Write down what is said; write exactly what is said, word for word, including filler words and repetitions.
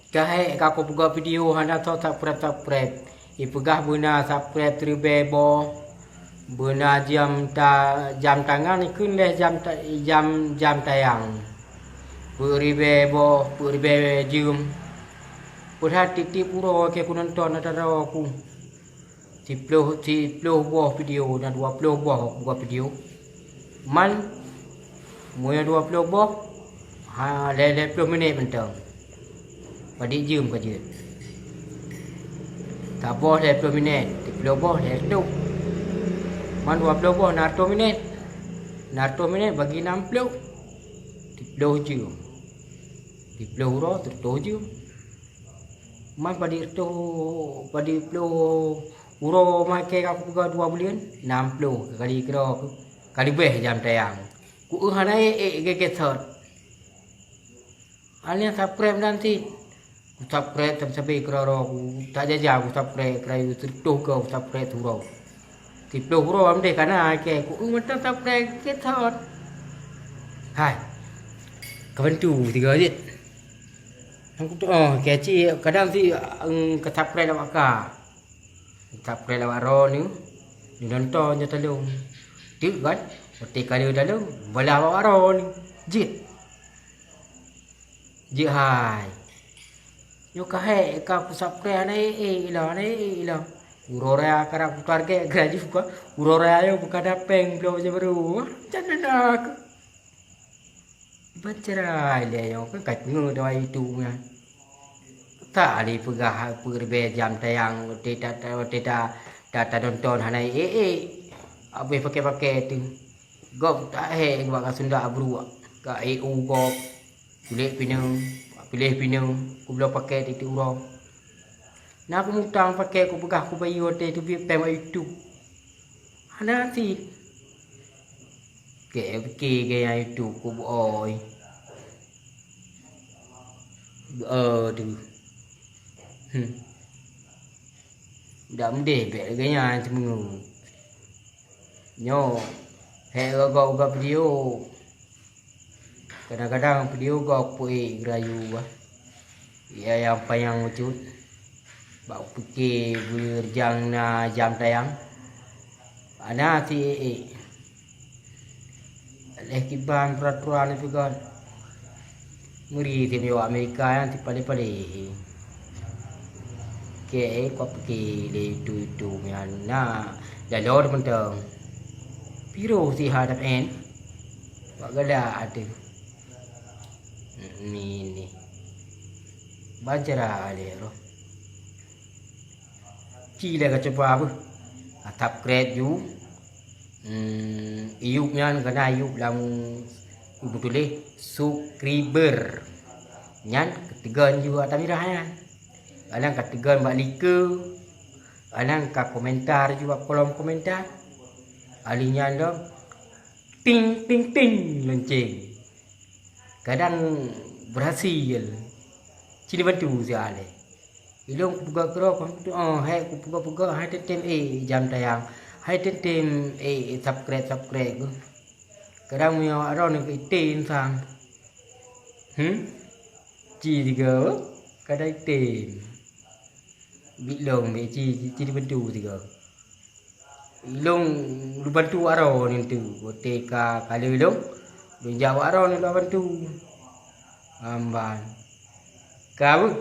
Ka hék ka kupeugah video hana soe subscribe-subscribe. Ipeugah beuna subscribe siribèe boh. Beuna jam ta-, jam tangan ikheun lhèe jam ta-, jam, jam tayang. Peuet ribèe boh, peuet ribèe jeuem. Padahai tiep-tiep uroe keu kunonton ata droe ku. Siploh, siploh boh video, na dua ploh boh buka video. Man, meunyoe dua ploh boh, ha, lhèe, lhèe ploh minèt mantong. Padit jeuem ka jeuet. Saboh lhèe ploh minèt, siploh boh lhèe reutôh. Man dua ploh boh na reutôh minèt. Na reutôh minèt bagi nam ploh. Siploh jeuem. Siploh uroe, sireutoh jeuem. Man padit reutôh, padit ploh uroe makai ka kupeugah dua buleuen, nam ploh kali keudroe ka leubeh jam tayang. Ku eu hana ék-ék gét-gét sot. Alèh subscribe dan cit. Ku subscribe sabe-sabe keudroe-droe ku, tak jaja ku subscribe keurayeuk sireutoh goe ku subscribe siuroe. Siploh uroe am deh kana makai, ku eu mantong subscribe gét sot. Hai. Ka bantu tiga jeuet. Nyang kutu-, oh, keuci kadang si, eung, ka subscribe lawak ka. Subscribe lawak droeneuh, neunonton nyoe taleueng. Teuk kan? Watèe ka lheueh taleueng, balah lawak droeneuh. Jeuet. Jeuet hai. Nyoe ka hék ka kusubscribe hana ék-ék lom, hana ék-ék lom. Uroe raya ka na kutarget geuraju ka. Uroe raya nyoe buka dapéng bloe bajèe barô. Macam mana aku? Baceurai lé nyoe kan ka teungeut doa itu nyan. Tak lé peugah peureubée jam tayang watèe ta, ta, watèe ta, ta, ta nonton hana ék-ék. Abéh paké-paké tu. Gob tak hék bak ka sundak bruek. Ka ék u gob. Kulét pineung, piléh pineung, kubloe paké tiep-tiep uroe. Na kumutang paké kupeugah kubayeue watèe teubiet péng bak YouTube. Hana cit. Keu pike gaya YouTube ku beu-oi. Beu-oi tu. Hmm. Dak meudeh bèk lagèe nyan seumeungeue. Nyoe, hék gob-gob video. Kadang-kadang video gob peuék geurayu bah. Ya nyang panyang bacut. Bak pike beurjang na jam tayang. Hana si ék-ék. Lheueh kiban peuraturan nyan pih kon. Meuri si meunyoe Amerika nyan si paléh-paléh. Keu ék kupeugah lé itu-itu nyan na laloe mantong. Piro si hadab en? Bak galak ateueh. Ni, ni. Bacara lé roh. Ci lé ka cuba beuh. Ka subscribe ju. Hmm, iyup nyan keunan iyup lam buet tuléh subscriber. Nyan ka teugon ju ata mirah nyan. Kadang ka teugon bak like, kadang ka komentar ju bak kolom komentar. Ahli nyan dong ting ting ting lonceng. Kadang berhasil. Ci dibantu si alèh. Ilôn kupeugah keudroe, kon kutu, oh, hai kupeugah-peugah, hai teuntèe, eh, jam tayang. Hai teuntèe, eh, subscribe, subscribe. Kadang meunyoe aroe nyoe keu item sang. Hmm? Ci tiga, kadang item. Bit lôn, bit ci, ci, ci dibantu tiga. Ilôn lubantu aroe nyoe tu. Watèe ka kali ilôn, lôn jak bak aroe nyoe lubantu. Amban. Ka beuh?